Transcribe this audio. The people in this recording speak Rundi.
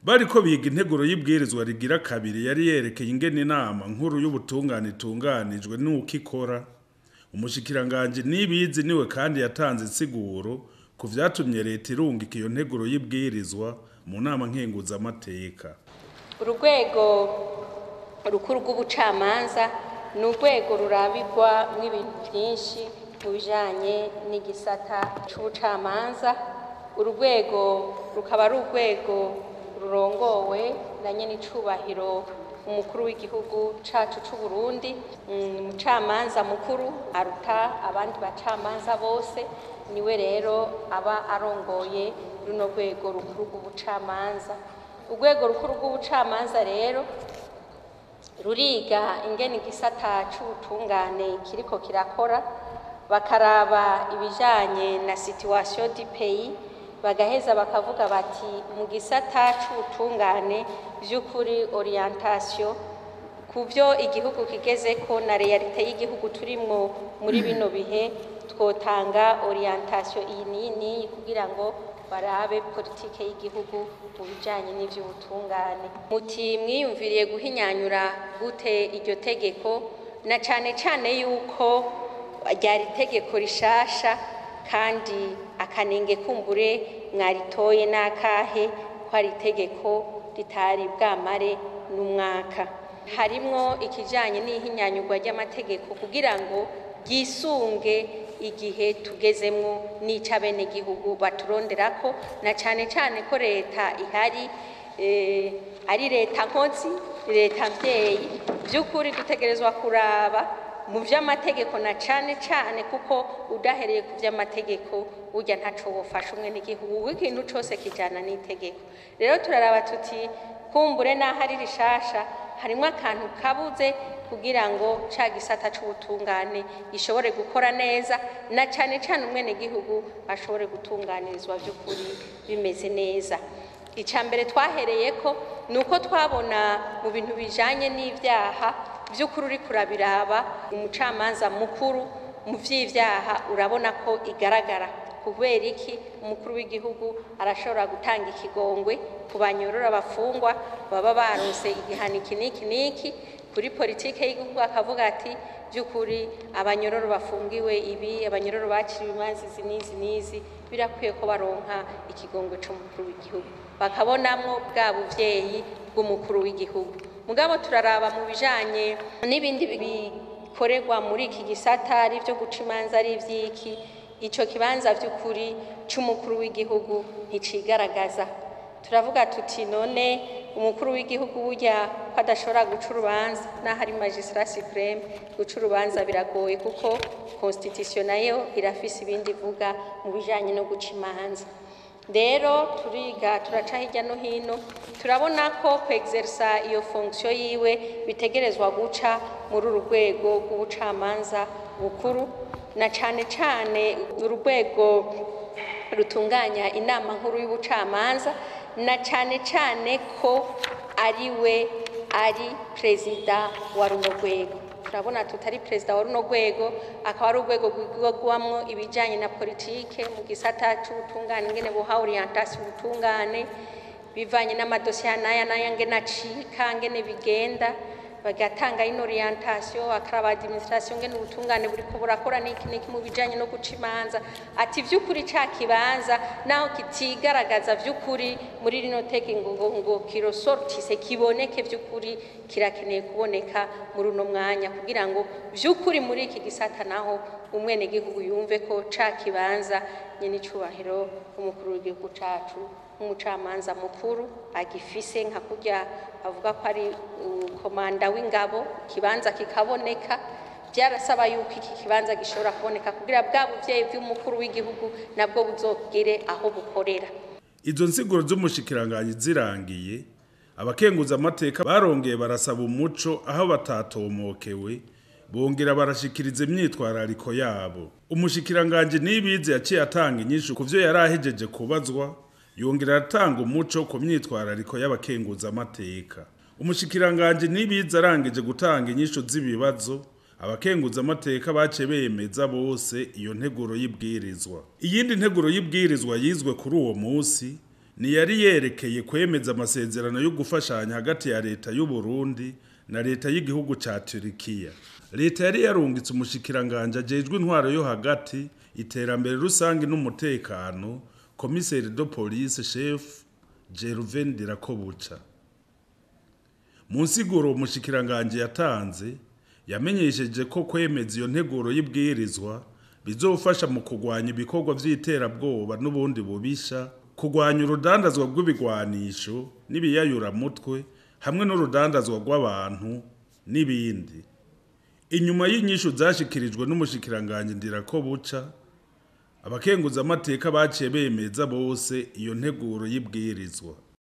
Bariko biga integuro y'ibwirizwa rigira kabiri yari yerekeye ingene inama nkuru y'ubutungane itunganijwe n'uko ikora. Umushikiranganji Nibizi niwe kandi yatanze insiguro ku vyatumye leta irungika iyo nteguro y'ibwirizwa mu nama nkenguzamateka. Urwego rukuru rw'ubucamanza ni urwego rurabirwa n'ibintu byinshi mu bijanye n'igisata c'ubucamanza. Urwego rukaba ari urwego rurongowe na nyenicubahiro umukuru w'igihugu cacu c'u Burundi. Umucamanza mukuru aruta abandi bacamanza bose, niwe rero aba arongoye runo rwego rukuru rw'ubucamanza. Urwego rukuru rw'ubucamanza rero ruriga ingene igisata c'ubutungane kiriko kirakora, bakaraba ibijanye na situation du pays, bagaheza bakavuga bati mu gisata c'ubutungane vy'ukuri orientation ku vyo igihugu kigezeko na réalité y'igihugu turimwo muri bino bihe, twotanga orientation iyi n'iyi n'iyi kugira ngo barabe politike y'igihugu mu bijanye n'ivy'ubutungane. Muti mwiyumviriye guhinyanyura gute iryo tegeko, na cane cane yuko ryari itegeko rishasha kandi akanenge kumbure mwaritoye n'akahe ko ari itegeko ritari bwamare n'umwaka? Harimwo ikijanye n'ihinyanyurwa ry'amategeko kugira ngo ryisunge igihe tugezemwo n'ic'abenegihugu baturonderako, na cane cane ko leta ihari ari leta nkozi, leta mvyeyi. Vy'ukuri dutegerezwa kuraba mu vy'amategeko, na cane cane kuko udahereye ku vy'amategeko burya ntaco wofasha umwenegihugu, kuko ikintu cose kijana n'itegeko. Rero turaraba tuti kumbure naho ari rishasha harimwo akantu kabuze kugira ngo ca gisata c'ubutungane gishobore gukora neza, na cane cane umwenegihugu ashobore gutunganirizwa vy'ukuri bimeze neza. Ica mbere twahereyeko ni uko twabona mu bintu bijanye n'ivyaha vy'ukuri uriko urabiraba umucamanza mukuru mu vy'ivyaha urabona ko igaragara. Kubera iki? Umukuru w'igihugu arashobora gutanga ikigongwe ku banyorora bafungwa baba baronse igihano iki n'iki n'iki kuri politike y'igihugu, akavuga ati by'ukuri abanyororo bafungiwe ibi, abanyororo bakiriwe imanza izi n'izi n'izi, birakwiye ko baronka ikigongwe c'umukuru w'igihugu, bakabonamwo bwa buvyeyi bw'umukuru w'igihugu. Mugabo turaraba mu bijanye n'ibindi bikorerwa muri iki gisata, ari ivyo guca imanza, ari ivy'iki, ico kibanza vy'ukuri c'umukuru w'igihugu nticigaragaza. Turavuga tuti none umukuru w'igihugu burya ko adashobora guca urubanza, naho ari magistrat supreme, guca urubanza biragoye kuko constitution nayo irafise ibindi ivuga mu bijanye no guca imanza. Rero turiga, turaca hirya no hino, turabona ko kwexersa iyo fonction yiwe bitegerezwa guca muri uru rwego rw'ubucamanza bukuru, na cane cane urwego rutunganya inama nkuru y'ubucamanza, na cane cane ko ariwe ari perezida wa runo rwego. Turabona tutari perezida wa runo rwego, akaba ari urwego rwigwamwo ibijanye na politike mu gisata c'ubutungane, ingene buha orientation ubutungane bivanye n'amadosiye n'aya n'aya, ngene acika, ngene bigenda, bagatanga ino orientation, akaraba administration ngene ubutungane buriko burakora n'iki n'iki mu bijanye no guca imanza. Ati vy'ukuri ca kibanza naho kitigaragaza vy'ukuri muri rino teke ngo kirosortise kiboneke, vy'ukuri kirakeneye kuboneka muri uno mwanya kugira ngo vy'ukuri muri iki gisata naho umwenegihugu yumve ko ca kibanza nyenicubahiro umukuru w'igihugu cacu umucamanza mukuru agifise, nka kurya avuga ko ari komanda w'ingabo, ikibanza kikaboneka. Byarasaba yuko iki kibanza gishobora kuboneka kugira bwa buvyeyi bw'umukuru w'igihugu nabwo buzogere aho bukorera. Izo nsiguro z'umushikiranganji zirangiye, abakenguza amateka barongeye barasaba umuco aho batatomokewe, bongera barashikiriza imyitwarariko yabo. Umushikiranganji Nibizi yaciye atanga inyishu ku vyo yari ahejeje kubazwa, yongera aratanga umuco ku myitwarariko y'abakenguza amateka. Umushikiranganji Nibizi arangije gutanga inyishu z'ibibazo, abakenguza amateka baciye bemeza bose iyo nteguro y'ibwirizwa. Iyindi nteguro y'ibwirizwa yizwe kuri uwo munsi Ni yari yerekeye kwemeza amasezerano yo gufashanya hagati ya leta y'u Burundi na leta y'igihugu ca Turikiya. Leta yari yarungitse umushikiranganje ajejwe intwaro yo hagati, iterambere rusangi n'umutekano, commissaire de police chef Gervais Ndirakobuca. Mu nsiguro umushikiranganje yatanze, yamenyesheje ko kwemeza iyo nteguro y'ibwirizwa bizofasha mu kurwanya ibikorwa vy'iterabwoba n'ubundi bubisha, kurwanya urudandazwa rw'ibigwanisho n'ibiyayuramutwe hamwe n'urudandazwa rw'abantu n'ibindi. Inyuma y'inyishu zashikirijwe n'umushikiranganje Ndirakobuca, abakenguzamateka baciye bemeza bose iyo nteguro y'ibwirizwa.